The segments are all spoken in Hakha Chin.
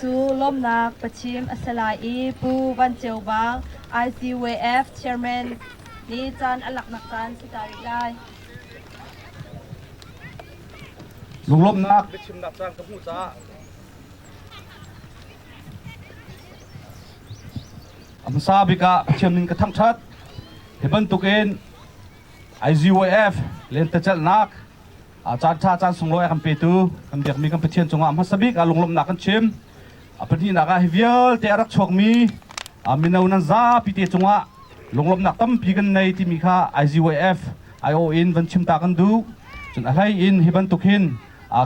cu lawmnak biachim a si lai i Pu Van Ceu Vang, ICWF Chairman nih caan a laknak caan si ta rih lai. Lunglawmhnak biachimnak caan ka hmuh caah a hmasa bik ah Pathian min ka thangṭhat. Hi bantukin IZYF lentecelhnak caan ṭha caan sunglawi a kan petu kan biakmi kan Pathian cungah hmasa bik ah lunglawmhnak kan chim. A pahnihnak ah hi vialte a rak chuakmi mino nan zapi te cungah lunglawmhnak tampi kan nei timi kha IZYF IO in van chim ta kan duh. Cun a hlei in hi bantuk hin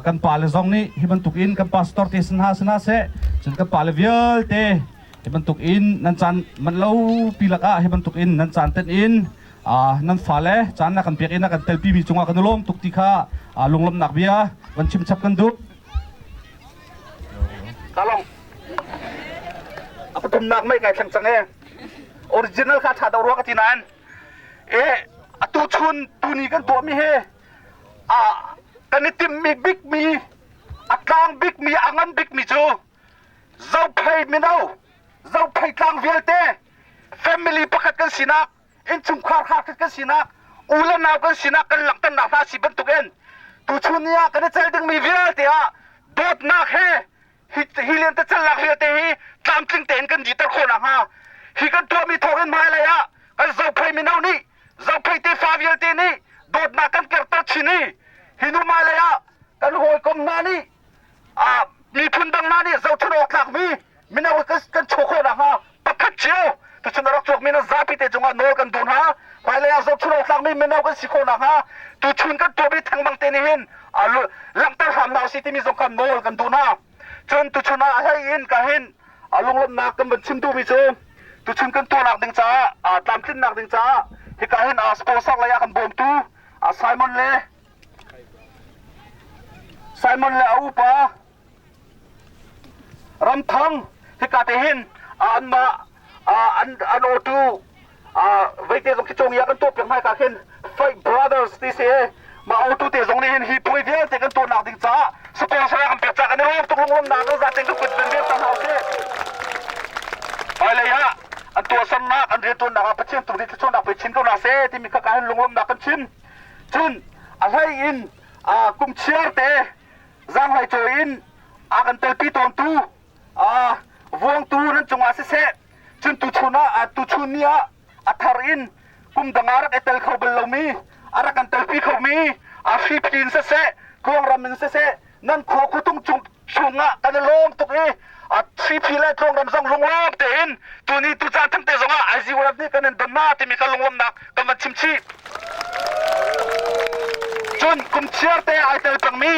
kan pale zong nih hi bantuk in kan pastor te sin hna sina seh cun kan pale vialte hi bantuk in nan caan manh lo pi lakah hi bantuk in nan caan tenh in nan fale caan na kan pek in na kan telpi mi cungah kan i lawm tuk ti kha lunglawmhnak bia van chim chap kan duh. Kalong a pathumnak mei kai thleng cang e original kha tha do rua ka ti nain e atu chun tuni kan tuah mi he a kan i timh mi bik mi a tlang bik mi a ngan bik mi cu Zophei mino Zophei tlang vialte family pakhat kan sinak innchungkhar khat kan sinak u le nau kan sinak kan langhternak hna si bantukin tuchun ni ah kan i cel dingmi vialte ah dawtnak he hi lentecelnak vialte hi tlamtling tein kan diter khawh nakhnga hi kan tuahmi thawngin hmailei ah kan Zophei mino nih Zophei tefa vialte nih dawtnak kan kerter chin i hi nu hmailei ah kan hawikom hna nih miphun dang hna nih zohchunh awk tlakmi mino kan chuah khawh nakhnga pakhat cio tuchun a rak chuakmi na zapi te cungah nawl kan duh hna. Hmailei ah zohchunh awk tlakmi mino kan si khawh nakhnga tuchun kan tuahmi thengmang te nih hin langhter hram hna usih timi zong kha nawl kan duh hna. Cun tuchun ah a hlei in ka hin lunglawmhnak kan van chim duhmi cu tuchun kan tuahnak ding caah tlamtlinnak ding caah hika hin sponsor lei ah kan bawmtu Simon le Simon le a upa Ramthang hika te hin anmah an an awtu veite zong khi cawng kan tuah piak hna ka khin Fight Brothers ti si mah awtu te zong nih hin hi puai vialte kan tuahnak ding caah sponsor kan pek caah kan i lawm tuk lunglawmnak kan zaten kan kut ven vial ta hna usih. Hmailei ah an tuahsernak an riantuannak ah Pathian tu nih thluachuahnak pe chin ko hna seh timi kha ka hin lunglawmnak kan chim. Cun a hlei in kum chiar te zaanghlei cawi in a kan telpi tawntu vuangtu nan cungah siseh cun tuchun ah tuchun ni ah a thar in kum dang ah rak i tel kho bal lomi a rak kan telpi khomi a hriphi in siseh tluangram in siseh nan khua khutung cung chungah kan i lawm tuk i a hriphi le tluangram zong lunglawm tein tuni tu caan thang te zongah IZWF nih kan in don na timi kha lunglawmnak kan van chim chih. Cun kum chiar te ai tel pengmi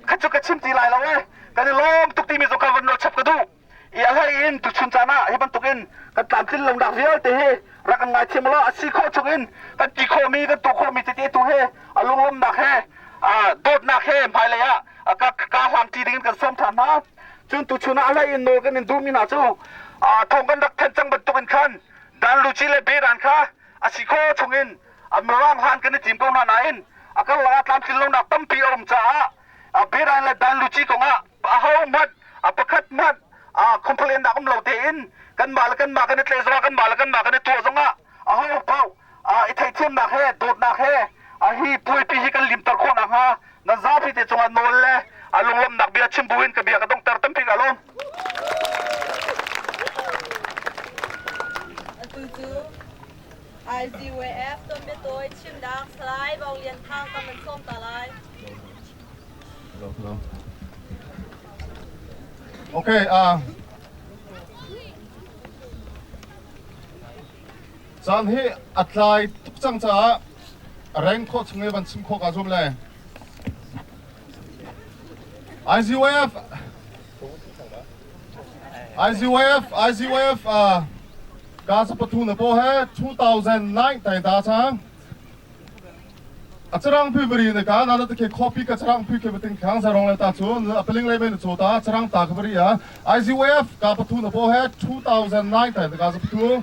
kha cu ka chim ti lai lo e kan i lawm tuk timi zong kha van nawl chap ka duh. I a hlei in tuchun caan ah hi bantukin kan tlamtlin lonak vialte hi rak kan ngaithiam law a si khawh chungin kan ti khawhmi kan tuah khawhmi tete tu he a lunglawmnak he dawtnak he hmailei ah ka ka hlang ṭi dingin kan sawm ṭhan hna. Cun tuchun ah a hlei in nawl kan in duhmi hna cu thong kan rak then cang bantukin khan dan luci le bedan kha a si khawh chungin a mirang hlan kan i tim ko hna nain a karlak ah tlamtlin lonak tampi a um caah bedan le dan luci kongah aho hmanh a pakhat hmanh complain nak um lo tein kanmah le kanmah kan i tle zongah kanmah le kanmah kan i tuah zongah aho paoh i theithiamnak he dawtnak he hi puaipi hi kan limter khawh nakhnga nan zapi te cungah nawl le a lunglawmhnak bia chim buin ka bia ka donghter tampi ka lawm. Atu cu IZWF tuanbiatawi chimnak Salai Vong Lian Thang kan van sawm ta lai. Hello, hello. Okay, caan hi a tlai tuk cang caah reng khawh chung i van chim khawh kaa zuam le IZYF IZYF IZYF ka sa pathu na po he 2009 tai ta chang a charang phi bari na ka na ta ke copy ka charang phi ke bating khang sarong le ta chun a peling le men cho ta charang ta ka bari a IZYF ka pathu na po he 2009 tai ka sa pathu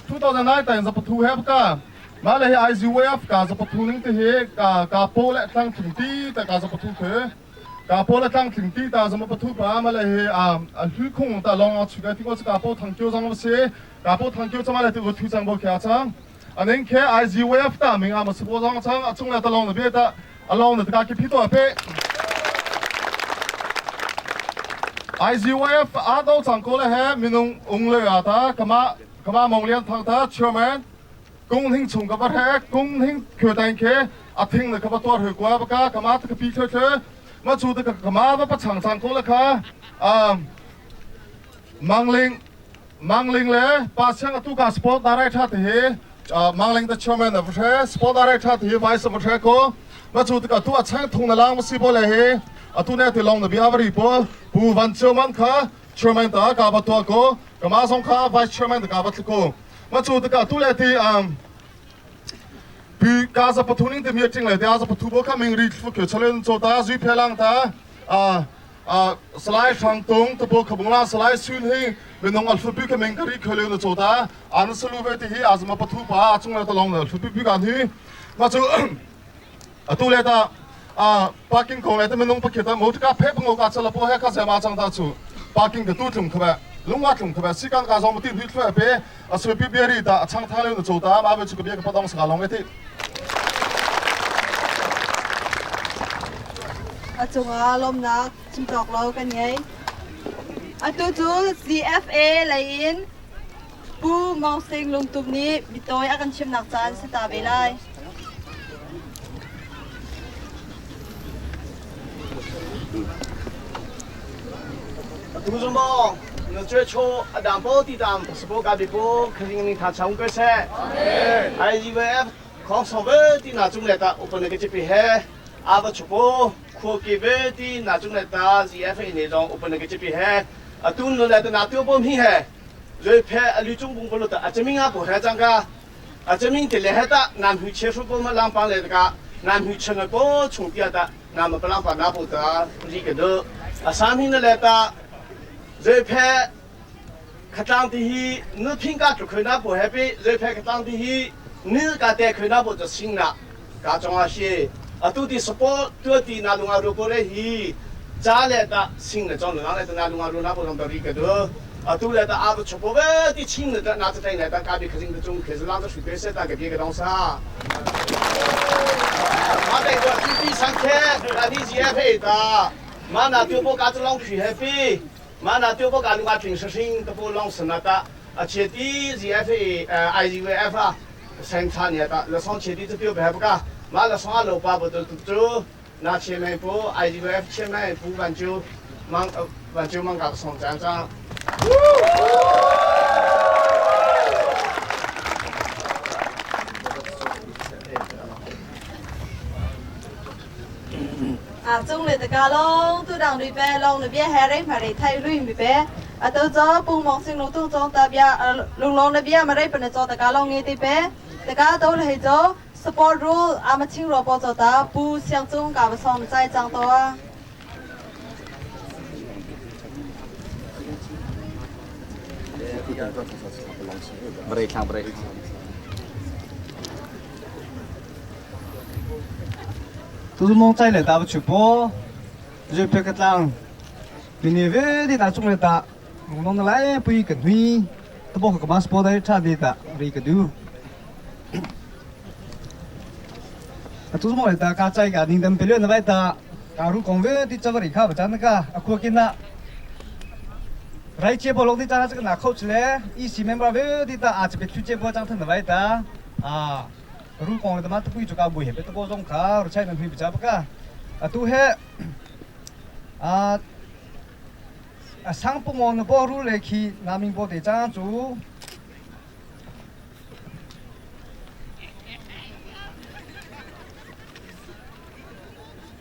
2009 tai sa pathu he ka ma le hi IZYF ka sa pathu ning te hi ka ka po le tlang thung ti ta ka sa pathu the. Ka pawl a tlang tling ti ta zama pathu pa ma le he a hlui khung ta long a chu ka ti ko ka po thang kyo zang se ka po thang kyo chama le ti thu chang bo kya chang aning khe IGYF ta ming a ma sbo zong chang a chung le ta long na be ta along na ka ki phi to pe IGYF a do chang ko le he minung ung le a ta kama kama mong lian thang ta chairman kung hing chung ka va he kung hing khyo tang khe a thing le ka va tuar hui kwa ba ka kama ta ka pi thwe thwe ma chu ta ka kama va pa chang chang ko le kha mangling mangling le pa chang atu ka sport director te hi mangling the chairman of he sport director te hi vice of he ko ma chu ta ka tu a chang thung na lang si bo le hi atu ne ti long na bi avari po pu van cheu man kha chairman ta ka ba tua ko kama song kha vice chairman ta ka ba ko ma chu ta ka tu le ti pi ka za pathuning te meeting le te za pathu bo kha ming ri thlu ke chalen cho ta zui phelang ta a a salai thang tung te bo khabungla salai sun hi minong al pi ke ming kari khele na cho ta an salu ve ti hi azma pathu pa chung le ta long le pi pi kan hi ma chu atu le ta a parking kong le te minung pakhat ta mo ka phe pango ka chala po he ka sema chang ta chu parking ka tu tlung khabe lungwa tlung khabe sikan ka zong ti hui thlwe pe aswe pi beri ta achang tha le no chota ma be chu ka bia ka padong saka long eti A cungah lawmnak chim cawk lo kan ngei. Atu cu CFA lei in Pu Maung Sing Lungtum nih bitawi a kan chimnak caan si ta ve lai. Tu zu maw na cue cho a dam po ti tam sapo ka bi po khring ni tha chaung ke se IGVF khong so ve ti na chung le ta upane ke chipi he ava chupo khuo ki ve ti na chung le ta GFA ne jong upane ke chipi he atun no le ta na tu bom hi he zoi phe alu chung bung polo ta achami nga po he chang ka achami te le he ta nan hu che shu po ma lang pang le ka nan hu chen po chung tia ta na ma palang pa na po ta ri ke do asam hi na le ta zoi phe khatlang ti hi nu phing ka tu khoi na po happy zoi phe khatlang ti hi ni ka te khoi na po cha sing na ka chong a shi atu ti support tu ti na lunga ru ko re hi cha le ta sing na chong na le ta na lunga ru na po ta ri ke do atu le ta a bu chupo be ti ching na ta na ta na ta ka bi khajing ta chung khe la ta shu pe se ta ke bi ke dong sa ma dai ko ti ti sang khe ta ni ji phe ta ma na tu bo ka tu long phi happy ma na tu bo ka lunga thing sing ta po long sna ta a che ti ji f a i g f a 生产年的，那上前的这表白不干，买了上楼八不都都那前面不 IGF 前面不挽救，忙挽救忙搞上站长。 À chung le ta ka long tu dang lui pe long le bia he rei ma rei thai lui mi pe a to cho pung mong sing long tung chong ta bia lung long le bia ma rei pa na cho ta ka long nge ti pe ta ka to le he cho support rule a ma ching ro po cho ta pu siang chung ka ba song chai chang to a Break. Tu mong chai le ta chu po je pe ka tlang mi ni ve di ta chung le ta nong lai pui ka nui to bo ka mas po dai cha di ta ri ka du tu mong le ta ka chai ka ning dam pe le na bai ta ka ru kong ve di cha ri kha ba cha na ka a khu ki na rai che bo long di cha na cha na khau chle i si member ve di ta a che pe thu che bo chang than na bai ta a ru kong le ma tu pui chu ka bui he pe to bo jong kha ru chai na hui cha ba ka a tu he a sang pu mon bo ru le khi na ming bo de chang chu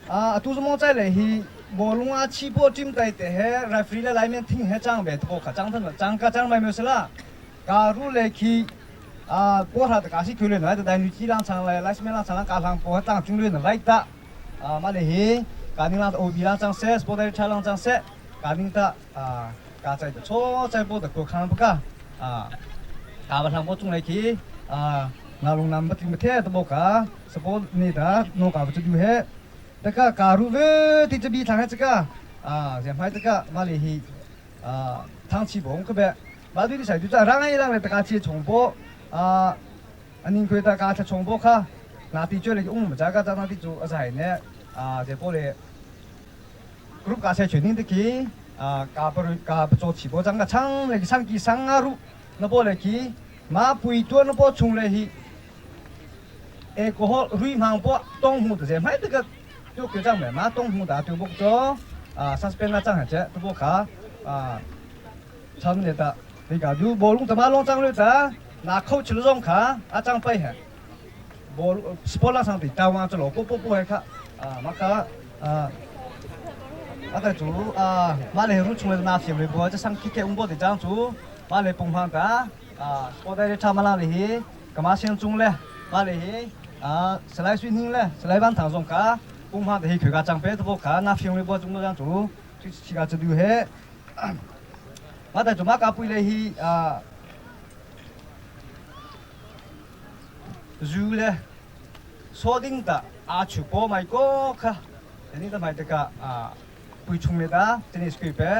a tu mong chai le hi bo lung a chi bo tim tai te he referee le lai men thing he chang be to kha chang than chang ka chang mai me sela ka ru le khi a bo ha ta ka si khu le na da nu chi lang chang le lai sme lang chang ka lang po tang chung le na vai ta a ma le hi ka ning la o bi lang chang se sport dai cha lang chang se ka ning ta a ka chai ta cho chai bo ta ko khang ba ka a ka ba lang bo chung le khi a na lung nam ba ting ba the ta bo ka sport ni ta no ka ba chu du he Taka ka ru ve ti chabi thang he chaka a zem hai taka mali hi a thang chi bong ka be ma du ti sai du cha rang ai lang le taka chi chong po a anin khoi ta ka tha chong po kha na ti chue le um ma cha ka cha na ti chu a sai ne a je po le group ka se training te ki a ka pa ka pa cho chi bo chang ka chang le sang ki sang a ru na po le ki ma pui tu na po chung le hi alcohol rui mang po tong hu te mai te ka tu ke chang me ma tong hu da tu bok cho a suspend na chang ha che tu bo kha a cham le ta ni ka du bo lung ta ma long chang le ta na khau chil zong kha a chang pai ha bo sport la sang ti ta wa cho lo po po po he kha a ma ka a a ta chu a ma le ru chung le na fiam le bo cha sang ki ke ung bo te chang chu ma le pung phang ta a sport dai tha ma la le hi kama siang chung le ma le hi a salai sui ning le salai ban thang zong ka pung phang te hi khoi ka chang pe to bo kha na fiam le bo chung lo chang chu chi ka chu du he ma ta chu ma ka pui le hi a zu le so ding ta a chu po mai ko kha ni ta mai te ka a pui chung le ta tennis kui pe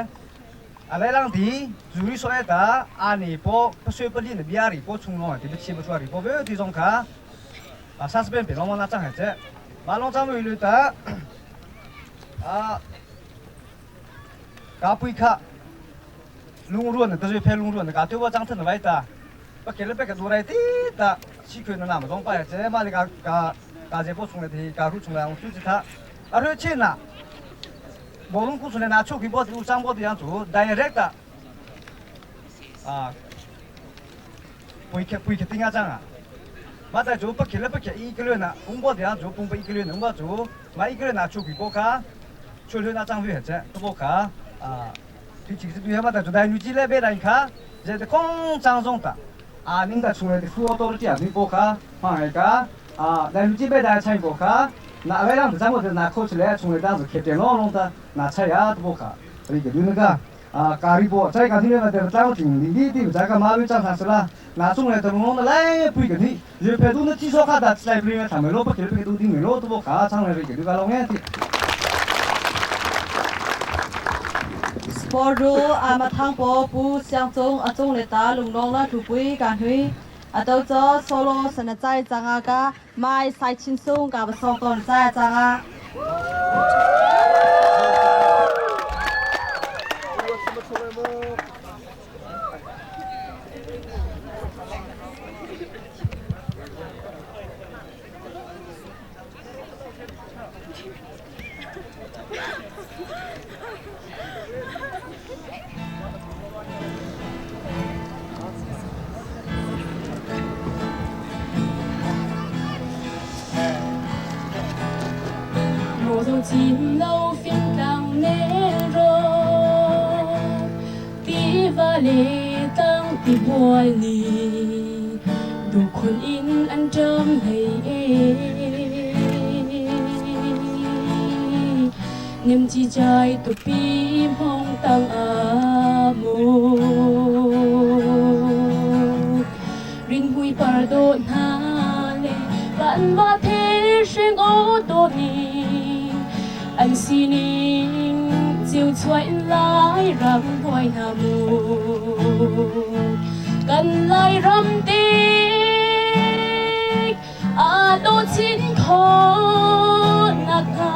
a lai lang ti zu ri so e ta a ni po pa sui pa li ne bia ri po chung long ti chi ba chu ri po ve ti zong kha a suspend pe long ma na chang he che ma long chang lui lui ta a ka pui kha lung ruan ta zui phe lung ruan ka te wa chang than vai ta pa ke le pe ka du rai ti ta chi khue na na ma zong pa che ma le ka ka ka je po chung le ti ka ru chung le ang su chi tha a ru chi na bo lung ku chung le na chu ki bo ti u chang bo ti yang chu direct ta a pui ke pui ke tinga chang a ma ta chu pa ke le pa ke i ke le na ung bo ti yang chu pung pa i ke le na ung ba chu ma i ke le na chu ki bo ka chu le na chang hu he che to bo ka a 对这个对嘛的，就在女子那边来看，这个空张中的啊，领导出来的多多的这样的博客，放一个啊，在女子边来参博客，那外两个咱们的那口起来，出来当时开电脑弄的，那菜呀都博客，所以就那个啊，咖喱博，再讲听那个张经理的，再个马尾张啥子啦，那出来的弄的来不一个你，日本都那技术卡的，来不因他们老不给不给都听没老都博客，唱来这个就个老眼的。 Sport ru a ma thang po pu siang chung a chung le ta lung long la thu pui ka hui a to cho solo sana chai changa ka mai sai chin sung ka ba song ton chai changa Chim lâu phiên tang nê rô ti va lê tang ti buai li đủ khôn in ăn trơm hay niềm chi trai tụ pi mong tăng a mô rin hui par do na lê bạn ba thế sinh ô tô ni an sining chiều chuai lai ram hoài hà mù cần lai ram tích a đô chín khó nạc hà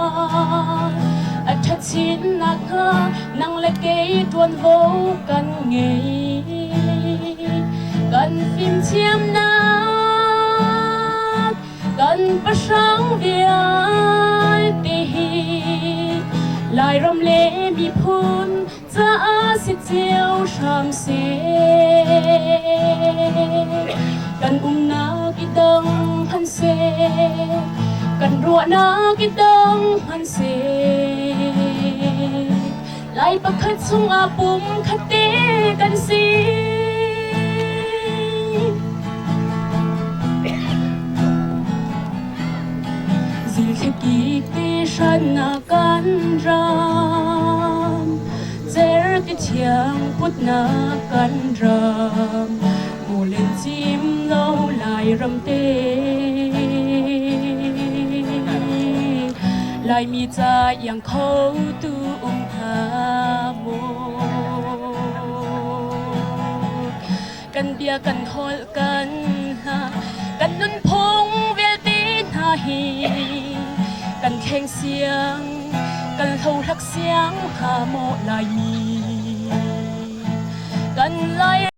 a thật chín nạc hà năng lệ kế tuôn vô cần nghề cần phim chiêm nạc cần bắt sáng việt lại ram lệ mi phun cha si chiêu sham se cần na ki dang han se cần ruột na ki dang han se lại bắc khát sung a bum khát tế cần si dil theki te shan na kan ram zer ti thiang put na kan ram mu lên chim lâu lại ram te lại Laimi ca iang kho tu um hnga maw? Kan bia kan holh kan hla kan nunphung vialte hna hi kan thleng siang kan hlohlak siang hnga maw Laimi? Kan Lai.